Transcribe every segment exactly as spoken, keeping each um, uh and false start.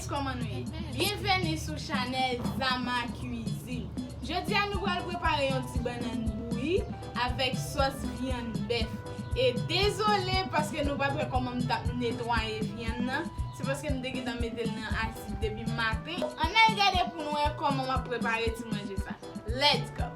Kòman nou ye? Byenveni sou chanèl Zama Cuisine. Jodi a nou pral prepare yon ti bannann bouyi avèk sòs vyann bèf. E dezole paske nou pa t wè kòman m t ap netwaye vyann nan, se paske m te gentan mete l nan asid depi maten. Ann al gade pou n wè kòman m ap prepare ti manje sa. Let's go!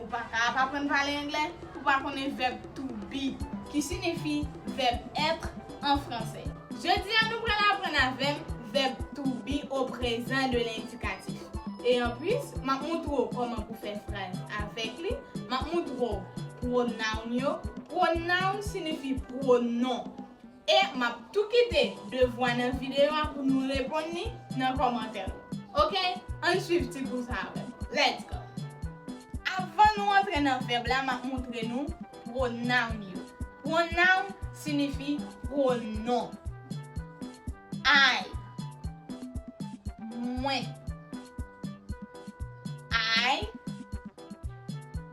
Ou pa ka ap aprann pale anglè pou pa konnen vèb to be, ki siyifi vèb être an fransè. Jodi a, nou pral aprann avè m vèb to be au présent de l'indicatif. E anplis, m ap montre w kòman pou fè fraz avèk li. M ap montre w pwonoun yo. Pwonoun siyifi pwonon. E m ap tou kite devwa nan videyo a pou nou reponn li nan kòmantè yo. Oke, ann swiv ti kou sa avè m. Let's go! Avan nou antre nan vèb la, m ap montre nou pwonoun yo. Pwonoun siyifi pwonon. I, mwen. I,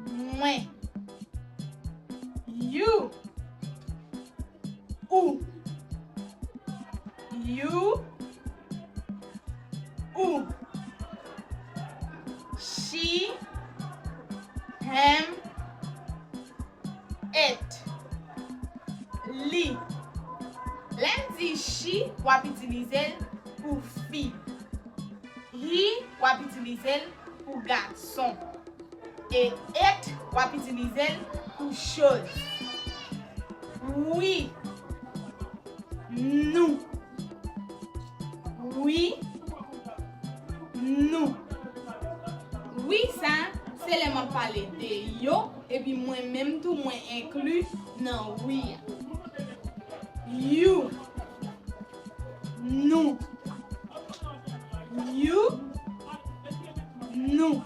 mwen. You, ou. You, ou. She, him, it, li. Lè m di she, w ap itilize l pou fi. He, w ap itilize l pou gason. E it, w ap itilize l pou choz. We, nou. We, nou. We sa, se lè m ap pale de yo, epi mwen menm tou, mwen enkli nan we a. You, nou. You, nou.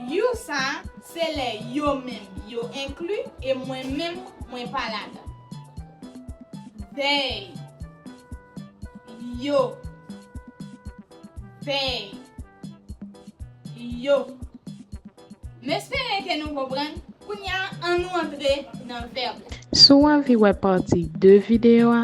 You sa, se lè yo menm yo enkli e mwen menm mwen pa ladan. They, Yo. Vèy. Yo. M espere ke nou konprann. Kounye a, ann nou antre nan vèb la. Si w anvi wè pati de videyo a,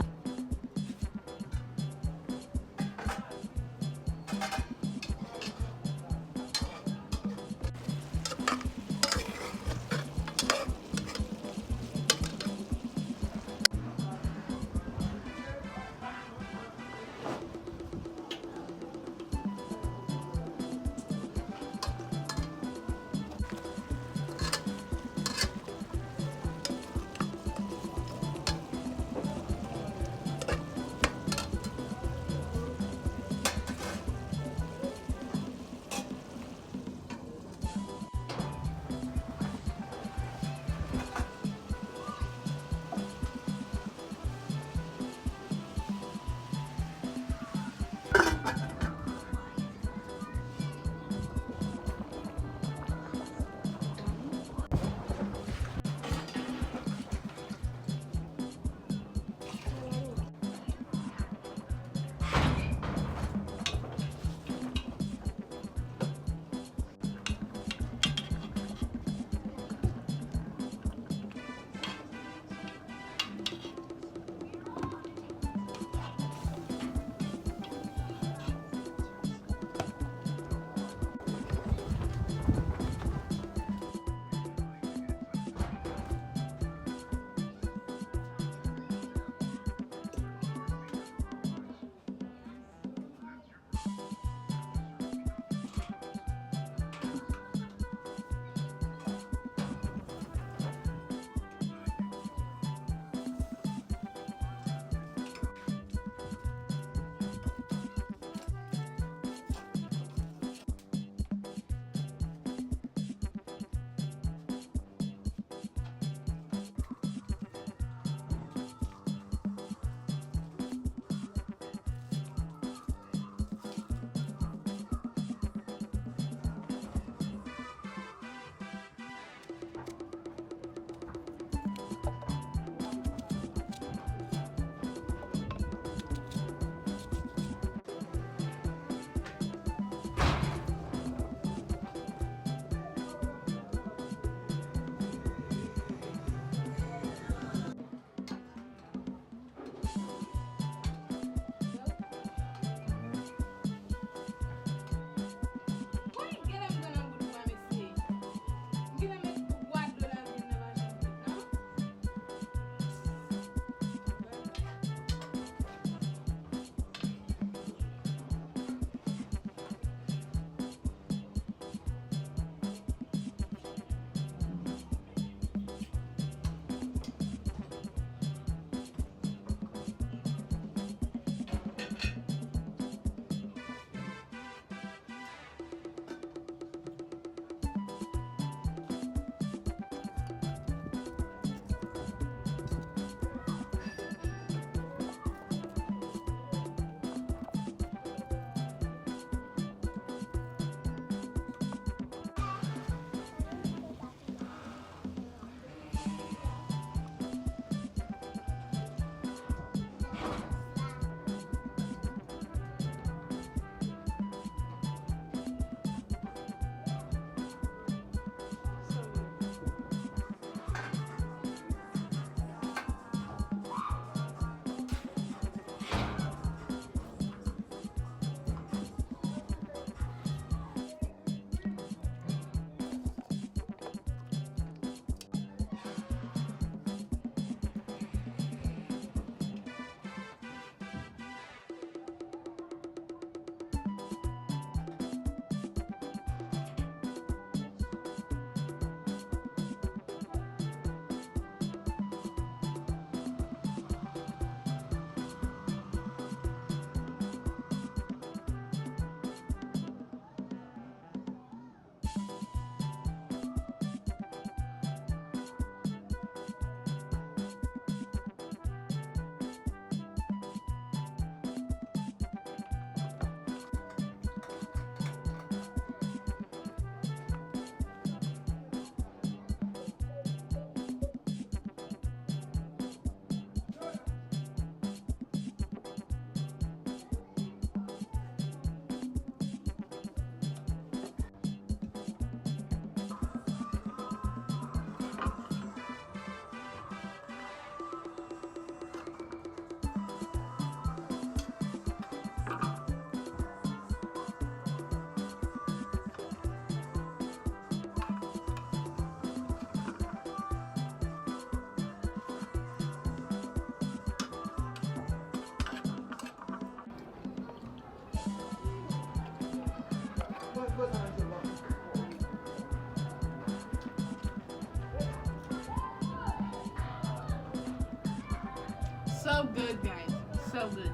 So good, guys. So good.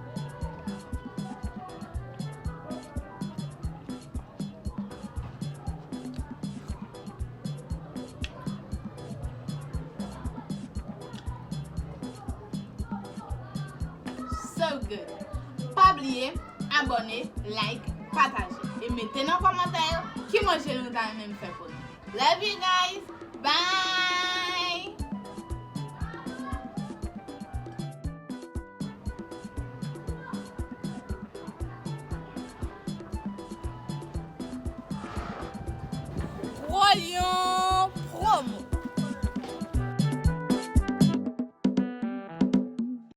So good. Pa bliye abòne, like, pataje. E mete nan kòmantè yo ki manje nou ta renmen m fè pou nou. Love you guys. Bye. Gwo lyon.